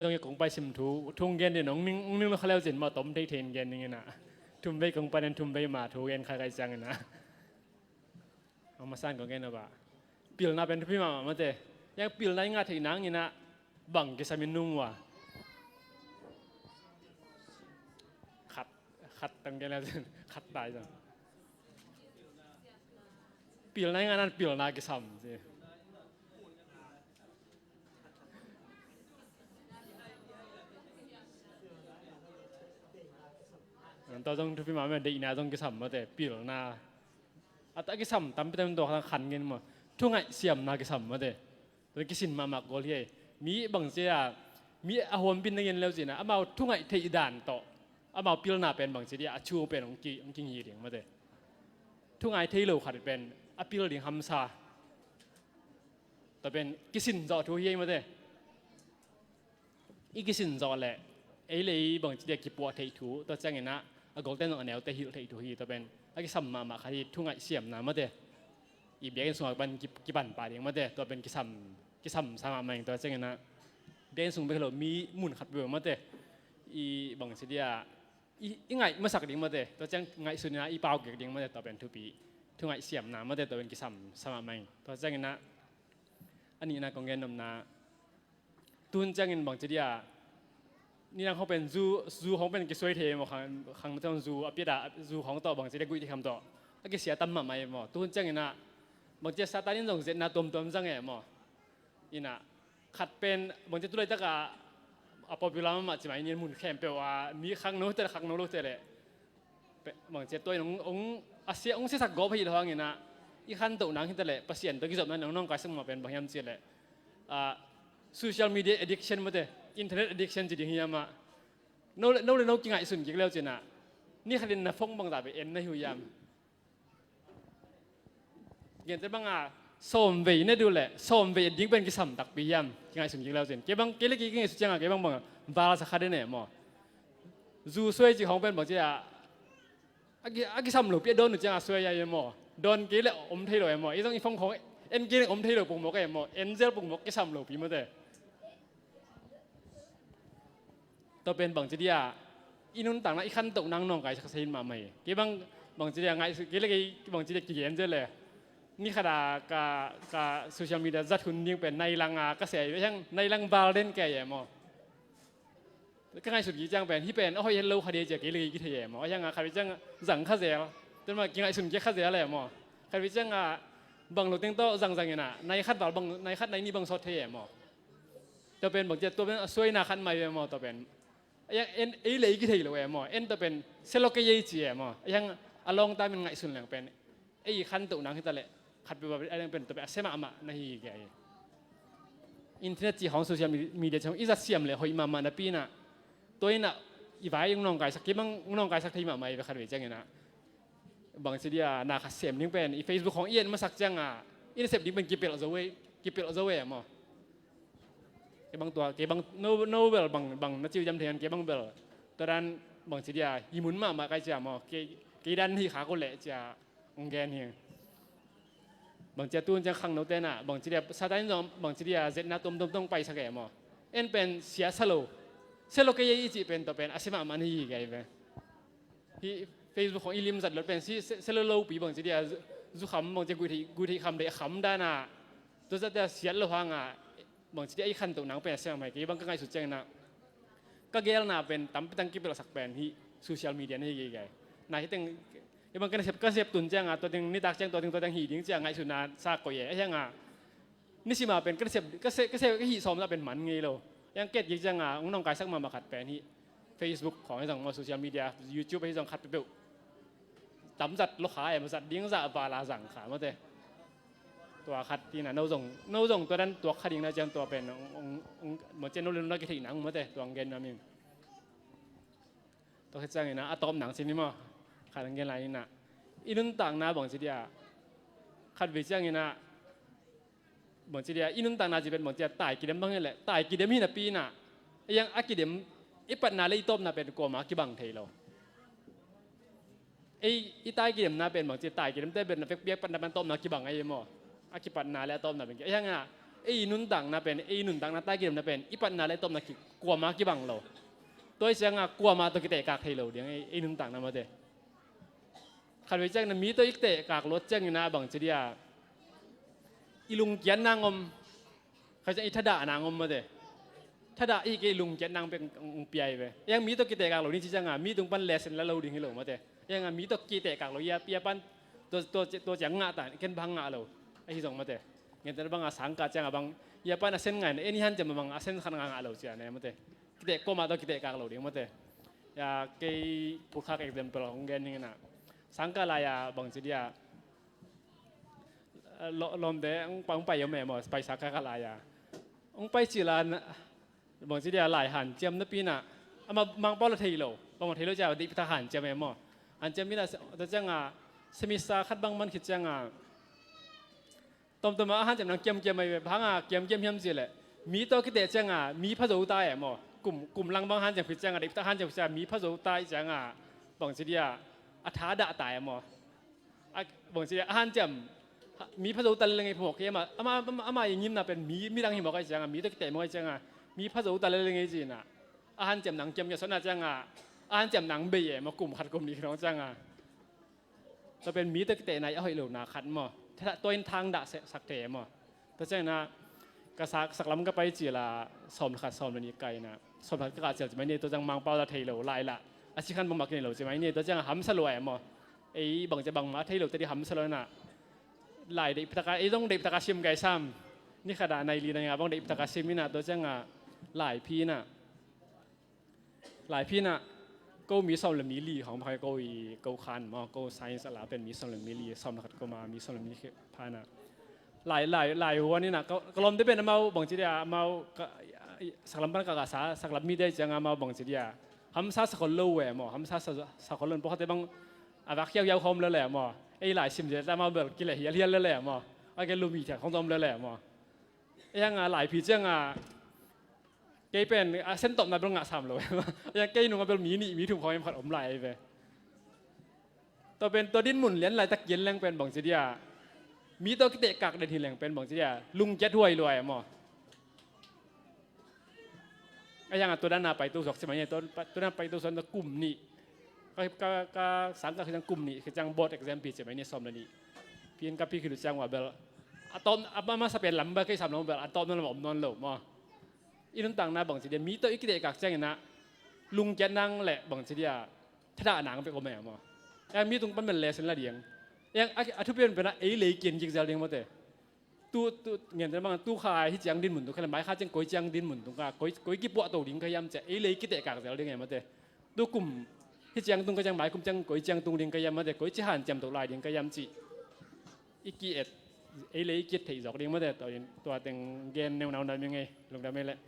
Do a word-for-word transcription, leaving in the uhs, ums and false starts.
Zong i kong pai sim thu, thu gen ding, hong ning, hong ning lo kha leu cin maw, tom thei thei in gen ding ina. Thum vei kong pai nen thum vei ma thu gen kha kai ciang ina. A masa in kong gen a ba, pilna pen thupi mahmah mate. Yang pilna i ngah theih nang ina, bang kisam in nung ua. Khat, khat tang gen leu cin, khat tai zong. Pilna i ngah nan pilna kisam ci. Tua zong thupi mahmah, deihna zong kisam mate, pilna. A ta kisam tampi tampi tua khan gen maw. Thungaih siamna kisam mate. Tua kisin mahmah kawl hi. Mi bangci a, mi a huampin na gen leu cin a, amau thungaih theih dan tawh, amau pilna pen bangci dia, a thu pen hong ki, hong kingi ding mate. Thungaih thei lo khat pen a pil ding hamsa. Tua pen kisin zawh thu hi mate. I kisin zawh leh ei le ei bangci dia kipuah theih thu, tua ciang ina a golten zong a neute hilh theih thu hi. Tua pen a kisam mahmah khat hi, thungaih siamna mate. I biakinn sungah pan ki, kipan pah ding mate. Tua pen kisam, kisam sa mahmah ing. Tua ciang ina biakinn sung bek hi lo, mi mun khat bek mate. I bangci dia i, i ngaih masak ding mate. Tua ciang ngaihsun ina i pau kik ding mate. Tua pen thupi, thungaih siamna mate. Tua pen kisam sa mahmah ing. Tua ciang ina a nihna kong gen nopna, tuhun ciangin bangci dia, nidang khawng pen zu, zu khawng pen kisuai thei maw, khang, khang na ciang zu a piat a, zu khawng tawh bangci dia guih thei kham tawh a kisia tam mahmah hi maw. Tuhun ciangin ah bangci dia Satan in zong zetna tuamtuam zang e maw. Ina khat pen bangci tulaitak a, a popular mahmah ci mai, ina mun khempeuh a mi khang no te le, khang no lo te le, bangci tua in hong, hong a sia, hong siasak gawp hi lo hang ina, i khantoh nang hi ta leh Pasian tawh kizopna in hong nawngkaisak mah pen bang hiam cih leh, ah, social media addiction mate, internet addiction ci ding hiam ah. No le, no le no kingaihsun kik leu cin ah, ni khat in na phone bang ta pen en na hi uh hiam? Gente bang a sawm vei na duh leh sawm vei a ding pen kisam takpi hiam? Kingaihsun kik leu cin. Kei bang, kei le kei kingaihsun ciang a, kei bang bang a val sa kha den e maw. Zu suai ci khawng pen bangci a, a ki, a kisam lopi a dawn uh ciang a suai a e maw. Dawn kei le om thei lo e maw. I zong i phone khawng en kei le om thei lo pongmawk e maw. En zel pongmawk kisam lopi mate. Tua pen bangci dia i nuntakna, i khantoh nang nawngkaisak thei mahmah hi. Kei bang bangci dia ngaihsun, kei le kei bangci dia kigen zel e. Ni khat a ka, ka social media zat hun ding pen nai lang a ka sia hi, hiang nai lang val den kei e maw. Ka ngaihsut kik ciang pen hih pen a hoih het lo kha dia ci a kei le kei kithei e maw. Hiang a khat vei ciang zang kha zel. Tua mah kingaihsun kik kha zel e maw. Khat vei ciang a bang lo teng tawh zangzang in ah nai khat val bang, nai khat nai nih bang sawt thei e maw. Tua pen bangci a, tua pen a suaina khat mai ve maw, tua pen. A hiang en, ei le ei kithei lo e maw, en tua pen sia lo kei ei ci e maw. A hiang a long time in ngaihsun leng pen ei khantoh nang hi ta leh khat peuh a leng pen tua pen a sia mahmah na hi kei. Internet ci khawng, social media ci khawng i zat siam leh hoih mahmah napi in ah, tua in ah i vai hong nawngkaisak, kei bang hong nawngkaisak thei mahmah hi ve khat vei ciang in ah. Bangci dia na khat sem ding pen i Facebook khawng i et masak ciang a, i nasep ding pen kipelh zo e, kipelh zo e maw. Kei bang tua, kei bang no, no bel bang, bang na ci uh hiam thei ngan, kei bang bel tua dan bangci dia hi mun mahmah kai cia maw. Kei, kei dan hi kha ko leh cia hong gen hi. Bangci a tuhun ciang khangno te in ah bangci dia Satan in zong bangci dia zetna tuamtuam tawh paisak e maw. En pen sia sa lo, sia lo kei ei i cih pen tua pen a sia mahmah na hi kei ve. Hih Facebook khawng i lim zat lo pen si, se, se lo lopi bangci dia zu, zu kham bangci guih theih, guih theih kham deih kham dan a, tua zat dia siat lo hang a, bangci dia i khantoh nang pen a sia mahmah hi. Kei bang ka ngaihsut ciang in ah, ka gelna pen tampi tang kipelhsak pen hih social media na hi kei kei. Na hih teng, kei bang ka nasep, ka nasep tun ciang a, tua teng nitak ciang, tua teng, tua teng hih ding ci a ngaihsutna sa koih e. A hiang a, nisim a pen ka sep, ka sep, ka sep, ka hih sawm zah pen man ngei lo. Hiang ket kik ciang a hong nawngkaisak mahmah khat pen hih Facebook khawng hi zong maw, social media, YouTube hi zong khat peuhpeuh tam zat lo kha e maw, zat ding zah val a zang kha mate. Tua khat hi in ah no zong, no zong tua dan tuak kha ding na ciang tua pen hong, hong, hong, maw ciang no le no na kitheih nang mate, tua hong gen nuam ing. Tua khit ciang in ah a tawp nang ci ni maw. Khat hong gen lai in ah, i nuntakna bangci dia, khat vei ciang in ah bangci dia i nuntakna ci pen bangci dia tai kidem bang hi leh, tai kidem hi napi in ah, a hiang a kidem, i patna le i tawpna pen kuamah kibang thei lo. Ei, i tai kidemna pen bangci, tai kidemte pen na vekpi a patna pen tawpna kibang ahi maw. A kipatna le a tawpna pen ki, a hiang a, Ei nuntakna pen, ei nuntakna taikidemna pen i patna le tawpna ki kuama kibang lo. Tua i cianga kuama tawh kitehkak thei lo ding ei, ei nuntakna mate. Khatvei ciangna mi tawh i kitehkak lo ciangina bangci dia i lungkiat nang om. Khatvei ciang i thadah nang om mate. Thadah i ke i lungkiat nang pek ong piai ve. Yang mi tawh kitehkak lo ni ci cianga mi tung pan lesson la lo ding hi lo mate. Yanga mi tawh kitehkak lo ia pia pan tua ciang ngah ta ken bang ngah lo. Ahi zong mate. Ngente banga sangka cianga bang ia pan a sen ngai na eni han ciama bang a sen khan ngah ngah lo ciane mate. Kiteh koma tawh kitehkak lo ding mate. Ya kei pulkhak example hong gen ning ina. Sangka laya bangci dia lawmte hong pai om e maw, pai sangka ka laya hong pai cila bangci dia lai hanciam napi ina ama Mangpau la thei lo, bang thei lo cia deih pitak hanciam e maw. Hanciam ina tua cianga semester khat bang man khit cianga tomtoma a hanciam nang kiamkiam ai ve. Banga kiamkiam hiam cileh mi tawh kiteh cianga mi phazo ta e maw. Kum, kum lang bang hanciam khit cianga deih pitak hanciam khit cianga mi phazo ta i cianga bangci dia a thadah ta e maw. Bangci dia a hanciam mi phazo ta leleng ei phamawh kei ama, ama, ama, ama i ngimna pen mi, midang hi mawk ai cianga mi tawh kiteh mawk ai cianga mi phazo ta leleng ei cina a hanciam nang kiamkiam sotna cianga a hanciam nang bei e maw kum khat kum nih khidong cianga. Tua pen mi tawh kitehna i a hoih lona khat maw. Tua in thang dah sak thei e maw. Tua ciangina ka sak, saklam ka pai cila sawm le khat sawm le nih kaina sawm le khat ka kah cil ci mai ni tua ciang Mangpau la thei lo lai la a cikhan bangmah kinei lo ci mai ni tua cianga hamsa lua e maw. Ei bangci bangmah thei lo tadi hamsa lua ina lai deih pitaka ei zong deih pitaka sim kai sam. Ni khata nai li na nga bang deih pitaka sim ina tua cianga lai phi ina lai phi ina ko mi sawm le mi li hong phai ko i ko khan maw ko science ala pen mi sawm le mi li sawm le khat ko ma mi sawm le mi pha ina lai, lai, lai huan ina ka lawmte pen amau bangci dia amau saklam pan ka kasa saklam mite cianga amau bangci dia hamsa sakhol lo e maw. Hamsa sakhol lo in pawkhate bang a vak hiauhiau khawm lele maw. Ei lai sim zeta amau bel kile hialhial lele maw. A ke lumi thian khong zom lele maw. Ei hanga lai phi cianga kei pen a sentopna bel ngah sam lo e maw. Ei hang kei nunga bel mi nih mi thum khawng em khat om lai ei ve. Tua pen tua dinmun lian laitak kian leng pen bangci dia mi tawh kitehkak den hi leng pen bangci dia lungkiat huai lua e maw. Ei hanga tua dana paito zuak ci mai ni tua dana paito zuak na kum nih ka, ka, ka sangka khiciang kum nih khiciang board exam pi ci mai ni sawm le nih. Pian ka pi khit uh ciang ua bel a tawm a masa pen lam bel kei sam lo bel a tawm na lam om nawn lo maw. I nuntakna bangci dia mi tawh i kitehkak ciangina lungkiat nang le bangci dia thadah nang pek om e maw. Yang mi tung pan bel lesson la diang. Yang a thupian pena ei lei kian kik zel ding mawte. Tu, tu, ngente bang tu kha hi ciang dinmun tung kha le mai kha ciang koi ciang dinmun tung kha koi, koi kipuah to ding kha hiam cia ei lei kitehkak zel ding e mawte. Tu kum hi ciang tung kha ciang mai kum ciang koi ciang tung ding kha hiam mawte koi ci hanciam to lai ding kha hiam ci. I ki et ei le i ki et theih zawk ding mawte. Tua teng gen neunau na mi ngei lungdam ei leh.